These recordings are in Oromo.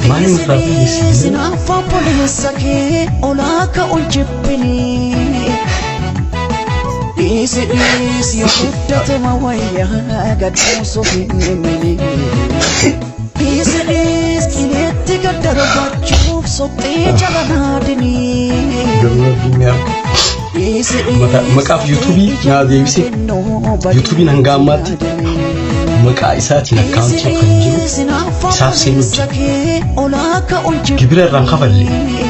Maaliin Dhiisi irraa dhiisi balleessine? naafa obboleessa kee olaa ka'uun jibbinii. Dhiisi dhiisi yoo guddatuma wayyaa gadhuusuuf hin himini. Dhiisi dhiisi qileetti gad darbachuuf soqxee jala naadinii. Garuu rabbiin ni arga. Dhiisi Maqaaf dhiisi yuutuubii ija naa deebise. kennuu badii Yuutuubiin hanga ammaatti yaadanii. maqaa isaatiin Dhiisi akkaawuntiin kan jiru dhiisi naafa isaaf seenuu obboleessa jira. kee olaa ka'uun Gibira irraan kafalle. jibbinii.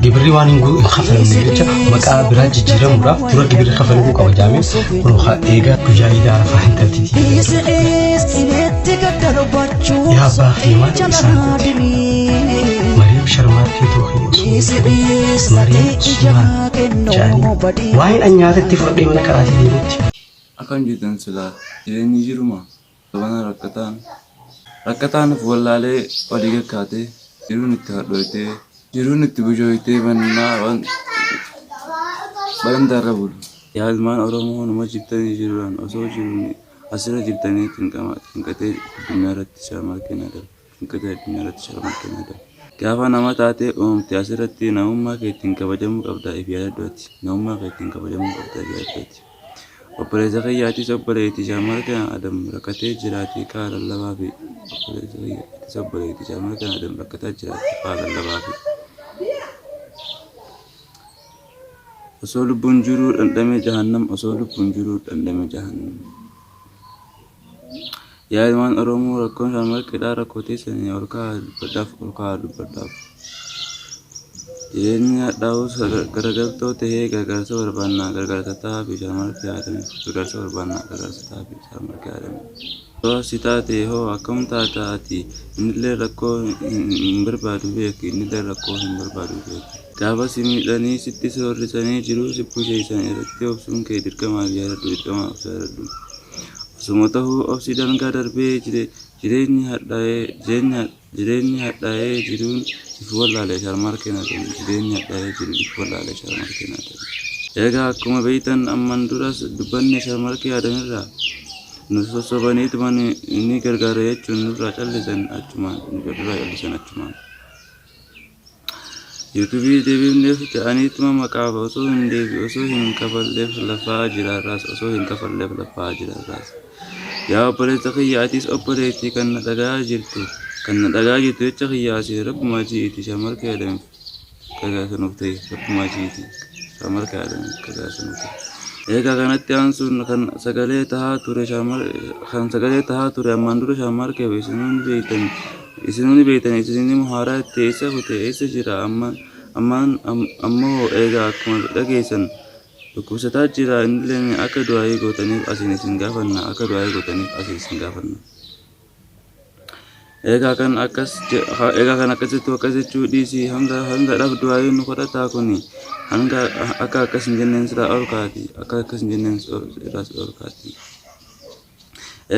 Gibirri waan hin kafalamne jecha maqaa biraa jijjiiramuudhaaf dura gibirri kafalamuu qaba jaamee kun eegaa guyyaa idaa arafaa intaltiitii. Dhiisi dhiisi qileetti gad darbachuuf Yaa abbaa soqxee kee maal jala isaan goote? naadinii. Mariyaam Sharmaarkee Toohee osoo Dhiisi hin ta'in dhiisi Mariyaam ati ija Usmaan kennuu jedhanii badii waa'een an nyaatatti fudhadhee mana qaraatii deemutti. Akkam jirtan silaa jireenyi jiruma sabana rakkataan rakkataan of wallaalee olii gakkaatee jiruun itti hadhooytee jiruun itti bushooytee bannaa barandaarra bulu. Yaa ilmaan Oromoo numa jirtanii jiruudhaan osoo jiruun asirra jirtanii cinqama cinqatee addunyaa irratti sharmarkeen adabu cinqatee addunyaa irratti sharmarkeen adabu. Gaafa nama taatee uumamte asirratti namummaa kee ittiin kabajamuu qabda if yaadadhu ati namummaa kee ittiin kabajamuu qabda if yaadadhu ati. Obboleessa kiyya atis obboleettii Sharmarkeen Adam rakkatee jiraati kaa lallabaa fi obboleessa kiyya atis obboleettii Sharmarkeen Adam rakkataa jiraati kaa lallabaa fi. Osoo lubbuun jiruu dhandhame jahannam osoo lubbuun jiruu dhandhame jahannam. Yaa ilmaan Oromoo rakkoon Sharmarkeedhaa rakkoo teessanii ol ka'aa dubbadhaaf ol ka'aa dubbadhaaf. Jireenyi hadhaa'us garagaltoo tahee gargaarsa barbaanna gargaarsa tahaa fi Sharmarkee Adamiif gargaarsa barbaanna gargaarsa tahaa fi Sharmarkee Adamiif. Yoo si taate hoo akkam taata ati innillee rakkoo hin barbaadu beeki innillee rakkoo hin barbaadu beeki. Gaafa si miidhanii sitti soorrisanii jiruu si busheessan irratti obsuun kee dirqamaaf yaadadhu dirqamaaf obsa yaadadhu. Osuma tahuu obsi daangaa darbee jireenyi hadhaa'ee jireenyi hadhaa'ee jiruun if wallaale Sharmarkeen Adam jireenyi hadhaa'ee jiruun if wallaale Sharmarkeen Adam. Egaa akkuma beektan amman duras dubbanne Sharmarkee Adamirraa nu sossobaniituma ni gargaara jechuun nurraa callisan achumaan nurraa callisan achumaan. Yuutuubii deebifneef jedhaniituma maqaaf osoo hin deebi osoo hin kafalleef lafaa jiraarraas osoo hin kafalleef lafaa jiraarraas. Yaa obboleessa kiyya atis obboleettii kan na dhagaa jirtu kan na dhagaa jirtu jecha kiyya asii rabbumaa ji'iiti Sharmarkee Adamiif gargaarsa nuuf ta'e rabbumaa ji'iiti Sharmarkee Adamiif gargaarsa nuuf ta'e. Egaa kanatti aansuun kan sagalee tahaa ture kan sagalee tahaa ture ammaan dura Sharmarkeef isinuu ni beektan isinuu ni beektan isin immoo haaraa itti eessa kute eessa jira ammaan ammaan ammoo egaa akkuma dhageessan dhukkubsataa jira innilleen akka du'aayii gootaniif asiin isin gaafanna akka du'aayii gootaniif asiin isin gaafanna. Egaa kan akkas egaa kan akkasittu akkas jechuu dhiisii hanga hanga dhaaf du'aayii nu kadhataa kuni hanga akka akkas hin jenneen sirraa ol kaati akka akkas hin jenneen sirraa ol kaati.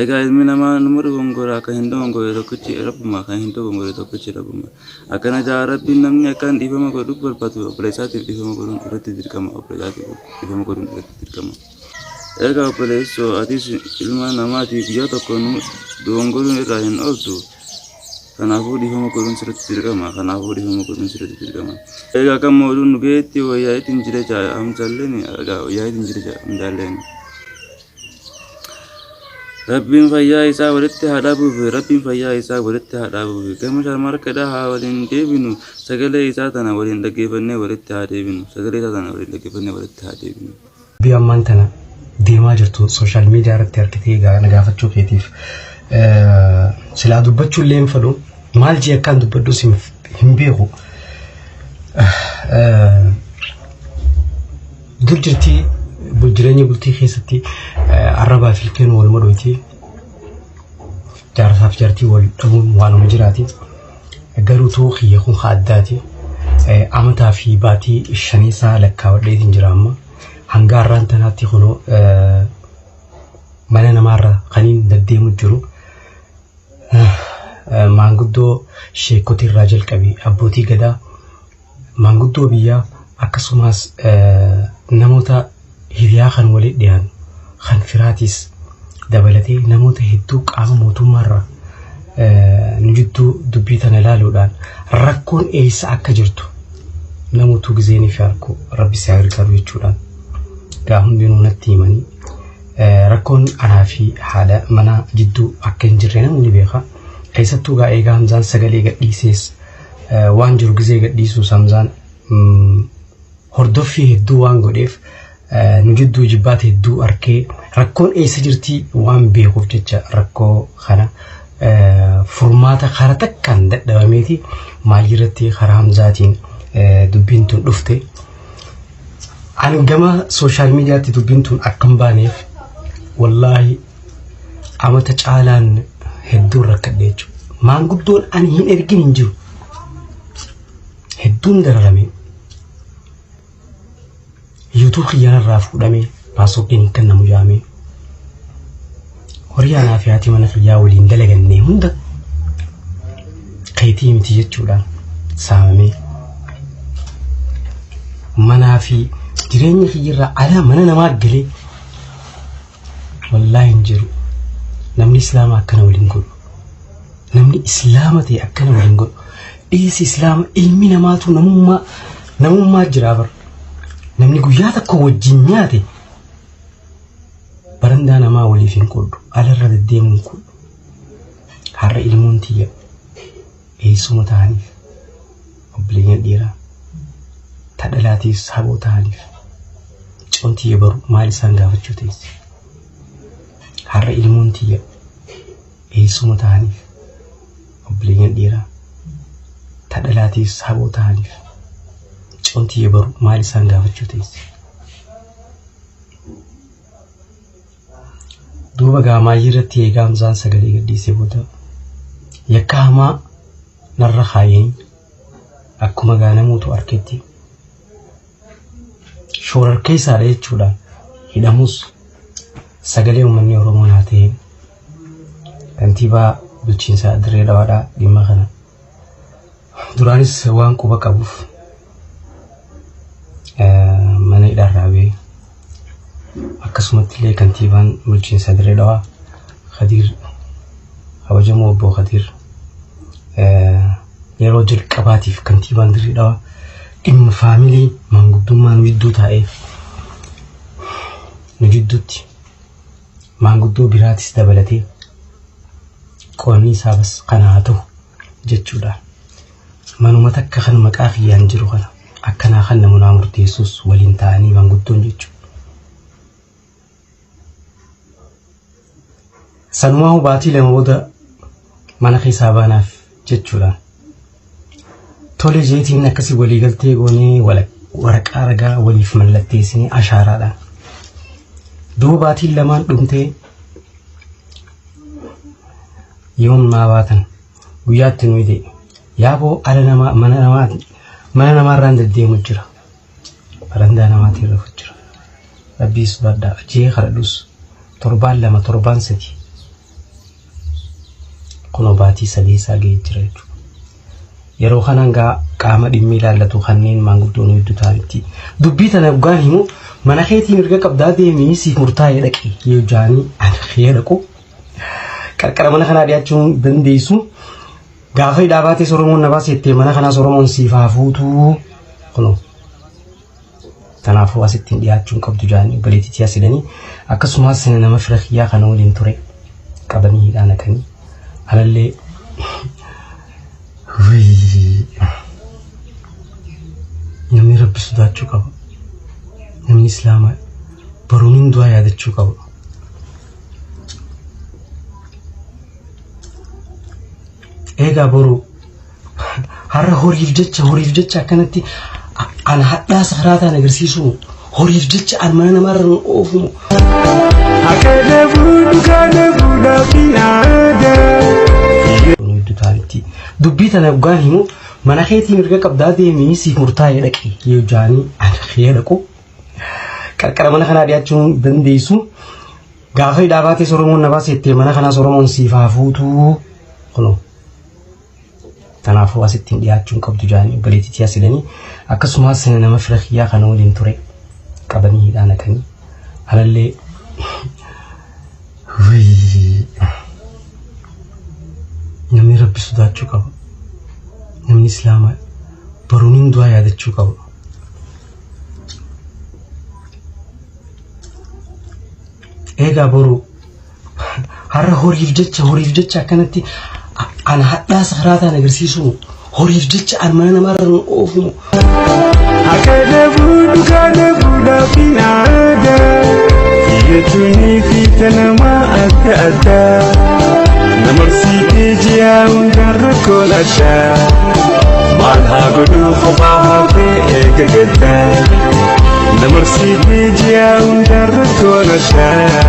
Egaa ilmi namaa numa dogongora kan hin dogongore tokkichi rabbuma kan hin dogongore tokkichi rabbuma. Akkana jaa rabbiin namni akkaan dhiifama godhuuf barbaadu obboleessaatiif dhiifama godhuun irratti dirqama obboleessaatiif dhiifama godhuun irratti dirqama. Egaa obboleessoo atis ilma namaatiif guyyaa tokko dogongoruun irraa hin ooltu. Kanaafuu dhiifama godhuun sirriitti dirqama. Kanaafuu dhiifama godhuun sirriitti dirqama. Egaa kan mooduun nu gaheetti wayyaa ittiin jira jaa hamzaalleen egaa wayyaa ittiin jira jaa hamzaalleen. Rabbiin fayyaa isaa walitti haa dhaabuuf Rabbiin fayyaa isaa walitti haa dhaabuuf gama Sharmarkeedhaa haa waliin deebinu sagalee isaa tana waliin dhaggeeffannee walitti haa deebinu sagalee isaa tana waliin dhaggeeffannee walitti haa deebinu. Dubbii ammaan tana deemaa jirtu social media irratti harkitee na gaafachuu keetiif silaa dubbachuu illee hin fedhu maal jee akkaan dubbadhus hin beeku. Dur jirtii jireenya bultii keessatti arrabaa fi ilkeen wal madhoyti. Jaarsaaf jaartii wal dhabuun waanuma jiraati. Garuu tuu kiyya kun ka addaati. Amataa fi baatii shaniisaa lakkaawwadheetiin jira amma. Hanga har'aan tanaatti kunoo mana namaarra kaniin deddeemu jiru. Maanguddoo sheekotii irraa jalqabi abbootii gadaa maanguddoo biyyaa akkasumas namoota hiriyaa kan waliin dhiyaanu kan firaatis dabalatee namoota hedduu qaama mootummaarraa Nu jidduu dubbii tana ilaaluudhaan rakkoon eessa akka jirtu namoota gizeenii fi harku rabbi si haa gargaaru jechuudhaan gaa hundinuu natti himanii rakkoon anaa fi haadha manaa jidduu akka hin jirre namni beeka. Keessattuu gaa eegaa Hamzaan sagalee gadhiisees waan jiru gizee gadhiisuus Hamzaan hordoffii hedduu waan godheef nu jidduu jibbaata hedduu arkee rakkoon eessa jirtii waan beekuuf jecha rakkoo kana furmaata karaa takkaan dadhabameeti maayirratti karaa Hamzaatiin dubbiin tun dhufte. Ani gama sooshaal miidiyaatti dubbiin tun akka hin baaneef wallaahi amata caalaan hedduun rakkadhe jechuudha. Maanguddoon ani hin ergin hin jiru. Hedduun dararame. YouTube kiyyarraa fuudhamee paaswoordiin hin kennamu jaamee horii anaa fi haati mana kiyyaa waliin dalagannee hunda keetii miti jechuudhaan saamamee manaa fi jireenya kiyyarraa alaa mana namaa galee wallaahi hin jiru. Namni islaama akkana waliin godhu. Namni islaama ta'e akkana waliin godhu. Dhiisi islaama ilmi namaatu namummaa namummaa jira bara. Namni guyyaa tokko wajjin nyaate barandaa namaa waliif hin qoddu. Alarra deddeemuu hin qoddu. Har'a ilmoon tiyya eessuma ta'aniif obboleeyyan dhiiraa ta dhalaatiif saboo ta'aniif coon tiyya baru maal isaan gaafachuu teessi. Har'a ilmoon tiyya eessuma ta'aniif obboleeyyan dhiiraa ta dhalaatiif saboo ta'aniif coon tiyya baru maal isaan gaafachuu teessi. Duuba gaamaayyii irratti eegaa Hamzaan sagalee gadhiisee booda yakka hamaa narra kaayanii akkuma gaa namoota arketti shoorarkeessaadha jechuudhaan hidhamus sagalee uummanni Oromoo naa ta'een kantiibaa bulchiinsa Dirree Dhawaadhaa dhimma kana duraanis waan quba qabuuf mana hidhaarraa ba'ee akkasumatti illee kantiibaan bulchiinsa Dirree Dhawaa Khadiir kabajamoo obbo Khadiir yeroo jalqabaatiif kantiibaan Dirree Dhawaa dhimma faamilii maanguddummaa nu jidduu taa'ee nu jidduutti maanguddoo biraatis dabalatee qoonni isaa bas kana haa ta'u jechuudha. Manuma takka kan maqaa kiyyaan jiru kana akkanaa kan namoota murteessus waliin ta'anii maanguddoon jechuudha. Sanumaa hubaatii lama booda mana keessaa baanaaf jechuudha. Tole jeetiin akkasii waliigaltee goonee waraqaa ragaa waliif mallatteessinee ashaaraadhaan. Duuba baatiin lamaan dhumtee yoom naa baatan guyyaatti nuyi dee'e. Yaaboo ala namaa mana namaa mana namaarraan deddeemu jira. Barandaa namaatiin rafu jira. Rabbii sodaadhaa jee kadhadhus torbaan lama torbaan sadi kunoo baatii sadii isaa ga'ee jira jechuudha. Yeroo kanaan gaa qaama dhimmi ilaallatu kanneen maanguddoon hedduu ta'anitti dubbii tana dhugaan himu mana keetiin erga qabdaa deemii siif murtaa'ee dhaqi yoo jaanii ani kee dhaqu qarqara mana kanaa dhiyaachuu dandeessu gaafa hidhaa baatees Oromoon na baasettee mana kanaas Oromoon siif haa fuutuu kunoo. Kanaafuu asittiin dhiyaachuu hin qabdu jaanii obboleettii as hidhanii akkasumas nama fira kiyyaa kana waliin ture qabanii hidhaa naqanii alallee namni rabbi sodaachuu qaba. Namni islaamaa baruun du'aa yaadachuu qaba. Eegaa boruu har'a horiif jecha horiif jecha akkanatti an hadhaa sakaraataan agarsiisu horiif jecha an mana namaarra nu oofu. Hedduu ta'anitti dubbii tana dhugaan himu mana keetiin erga qabdaa deemii siif murtaa'ee dhaqi yoo jaanii ani kee dhaqu qarqara mana kanaa dhiyaachuu dandeessu gaafa hidhaa baatees Oromoon na baasettee mana kanaas Oromoon siif haa fuutuu kunoo. Kanaafuu asittiin dhiyaachuu hin qabdu jaanii obboleettii as hidhanii akkasumas nama fira kiyyaa kana waliin ture qabanii hidhaa naqanii alallee Rabbi sodaachuu qaba. Namni Islaamaa baruuniin du'aa yaadachuu qaba. Eegaa boru har'a horiif jecha horiif jecha akkanatti ana hadhaa sakaraataan agarsiisu horiif jecha an mana namaarra nu oofu. Akka dhabuu dhugaa dhabuudhaaf hin aadaa. Biyya fi namaa adda addaa. Namarsiitee ji'a hundaan rakkoon addaa. Maal haa godhuu kophaa hafee eega gaddaa. Namarsiitee ji'a hundaan rakkoon addaa.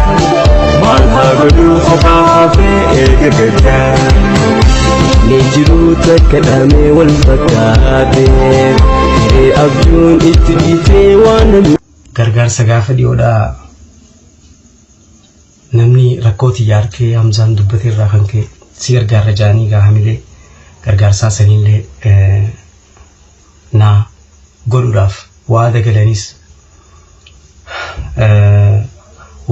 Maal haa godhuu kophaa hafee eega gaddaa. Ni jiruu takka dhamee wal fakkaate hiree abjuun itti dhiitee waan namni Gargaarsa gaafa dhiyoodhaa namni rakkoo tiyya harkee Hamzaan dubbate irraa kan ka'e si gargaarra jaanii gaa hamilee gargaarsaa saniillee naa godhuudhaaf waada galanis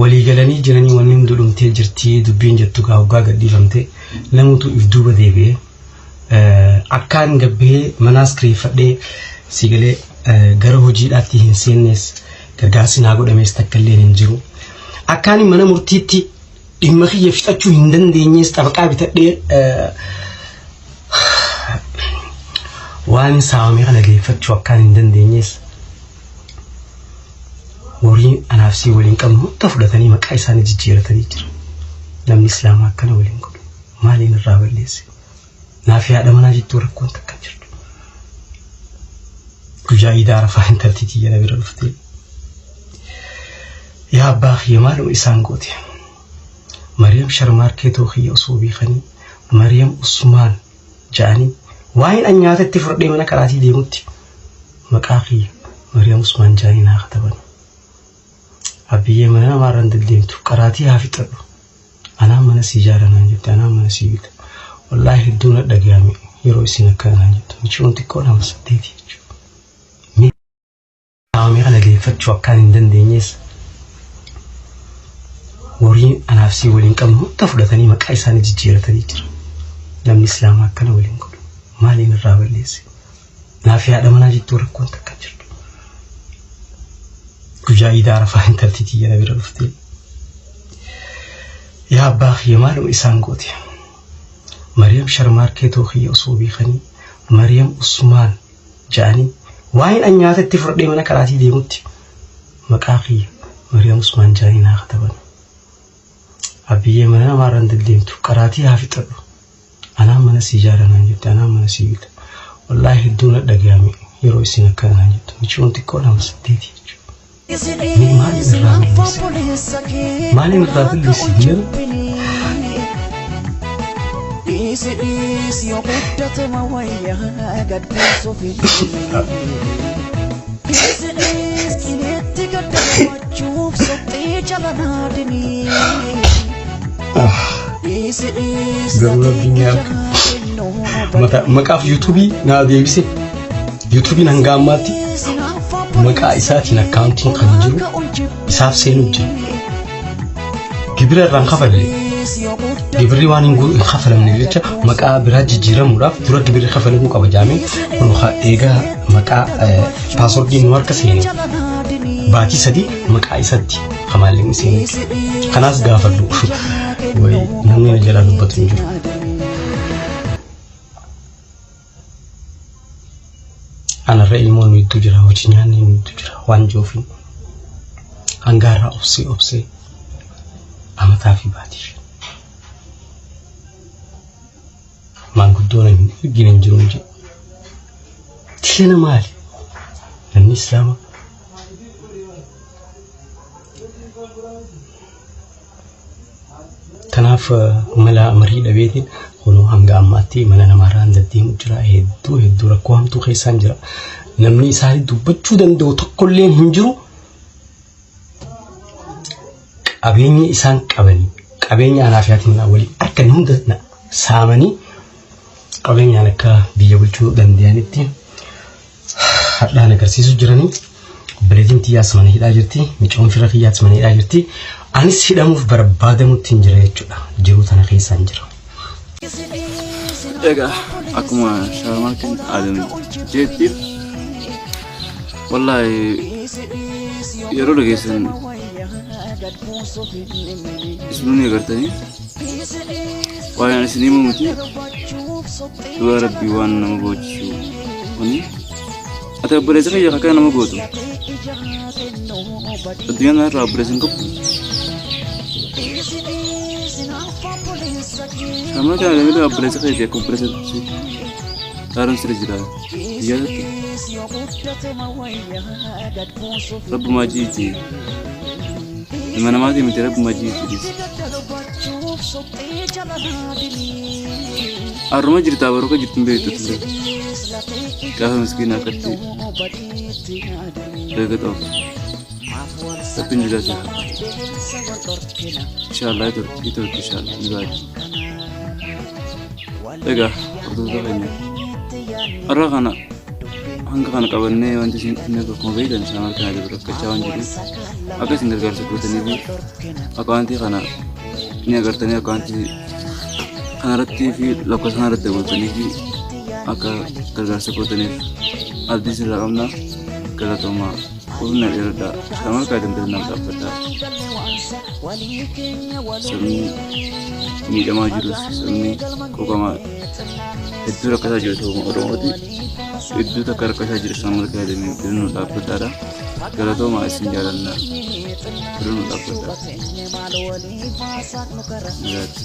walii galanii jiranii wanni hundi dhumtee jirtii dubbiin jettu gaa hoggaa gadhiifamte namutu if duuba deebi'ee akkaan gabbee manaas kireeffadhee si galee gara hojiidhaatti hin seennes gargaarsi naa godhamees takka illee hin jiru. Akkaan mana murtiitti dhimma kiyya fixachuu hin dandeenyees xabaqaa bitadhee waan saamame kana geeffachuu akkaan hin dandeenyees horii anaaf sii waliin qabnu hunda fudhatanii maqaa isaanii jijjiiratanii jiru. Namni Islaamaa akkana waliin godhu maaliin irraa balleesse? Naaf haadha manaa jettuu rakkoon takka hin jirtu. Guyyaa iidaa Arafaa intalti tiyya na bira dhuftee. Yaa abbaa kiyya maaluma isaan goote? Mariyam Sharmaarkeetoo kiyya osoo beekanii Mariyam Usmaan ja'anii waa'een an nyaata itti fudhadhee mana qaraatii deemutti maqaa kiyya Mariyam Usmaan ja'anii naa kataban. Abbiyyee mana namaarra hin deddeemtu qaraatii haa fixadhu. Anaan mana sii ijaara naan jette anaan mana sii bita. Wallaahi hedduu na dhaga'ame yeroo isin akkana naan jettu. Michuun xiqqoo nama saddeeti jechuudha. Mee saamame kana geeffachuu akkaan hin dandeenyees horii anaaf sii waliin qabnu hunda fudhatanii maqaa isaanii jijjiiratanii jira. Namni Islaamaa akkana waliin godhu maaliin irraa balleesse? Naaf haadha manaa jettuu rakkoon takka hin jirtu. Guyyaa iidaa Arafaa intalti tiyya na bira dhuftee. Yaa abbaa kiyya maaluma isaan goote? Mariyam Sharmaarkeetoo kiyya osoo beekanii Mariyam Usmaan ja'anii waa'een an nyaata itti fudhadhee mana qaraatii deemutti maqaa kiyya Mariyam Usmaan ja'anii naa kataban. Abbiyyee mana namaarra hin deddeemtu qaraatii haa fixadhu. Anaan mana sii ijaara naan jette anaan mana sii bita. Wallaahi hedduu na dhaga'ame yeroo isin akkana naan jettu. Michuun xiqqoo nama saddeeti jechuudha. Mee maaliin irraa balleesse? Maaliin irraa balleesse? Dhiisi dhiisi yoo guddate ma wayyaa gaddeessuuf hin Dhiisi dhiisi qileetti gaddabachuuf soqxee jala naa dinii. Dhiisi dhiisi Garuu Rabbiin ni harka. Maqaaf yuutuubii naa deebise. Yuutuubiin hanga ammaatti maqaa isaatiin akkaawuntiin kan jiru isaaf seenuu jira. Gibira irraan kafalle. Gibirri waan hin kafalamne jecha maqaa biraa jijjiiramuudhaaf dura gibirri kafalamuu qaba jaamee kun eegaa maqaa paaswordii nu harka seene baatii sadii maqaa isatti maallaqni seene. Kanaas gaafadhu. Wayi namni na jalaa dubbatu hin jiru. Anarra ilmoon nu hedduu jira, hojii nyaanni nu hedduu jira, waan jiruufin hanga har'aa obsee obsee amataa fi baatii shan. Maanguddoon hin argine hin jiru hin jedhu. Tiyana maali? Namni Islaamaa Kanaaf mala marii dhabeetiin kunoo hanga ammaatti mana namaarraan deddeemu jira. Hedduu hedduu rakkoo hamtuu keessaan jira. Namni isaanii dubbachuu danda'u tokkolleen hin jiru. Qabeenya isaan qabanii qabeenya anaa fi haati manaa walii harkan hunda saamanii qabeenyaan akka biyya bulchuu danda'anitti hadhaan agarsiisu jiranii. Obboleettiin tiyyaas mana hidhaa jirti. Micoon fira kiyyaas mana hidhaa jirti. Anis hidhamuuf barbaadamutti hin jira jechuudha. Jiruu tana keessaan jira. Egaa akkuma Sharmarkeen Adam jetti, wallaahi yeroo dhageessan isinuu ni agartanii, waa'een isin himu miti. Dhugaa Rabbii waan nama boochisu kuni. Ati obboleessa kiyya akkana nama gootu, addunyaa kanarraa obboleessa hin qabdu. Sharmarkeen Adamillee obboleessa keeti, akka obboleessa Daaran sirra jira biyyaatti. Rabbumaa jiiti, ilma namaatii miti, rabbumaa jiiti. Har'uma jirtaa baruka jirtu hin beektu ture. Gaafa miskiina akkatti beekaa ta'u. Rabbiin jira si haa. Inshaallah turti turti, inshaallah ni baati. Egaa hordoftoota keenya, har'a kana hanga kana qabannee wanti isin inni akkuma beektan isaan harka kana rakkachaa waan jiruuf, akka isin gargaarsa gootanii fi akkaawuntii kana ni agartanii, akkaawuntii kanarratti fi lakkoofsa kanarratti dabaltanii fi akka gargaarsa gootaniif abdii isinirraa qabna. Galatoomaa, humna dheeradhaa, Sharmarkee Adam naaf dhaabbadhaa. Sabni miidhamaa jirus, sabni quuqamaa hedduu rakkataa jiru, sabuma Oromooti. Hedduu takka rakkataa jiru, Sharmarkee Adam bira nu dhaabbadhaadha. Galatoomaa, isin jaalannaa, bira nu dhaabbadhaa. Nagaatti.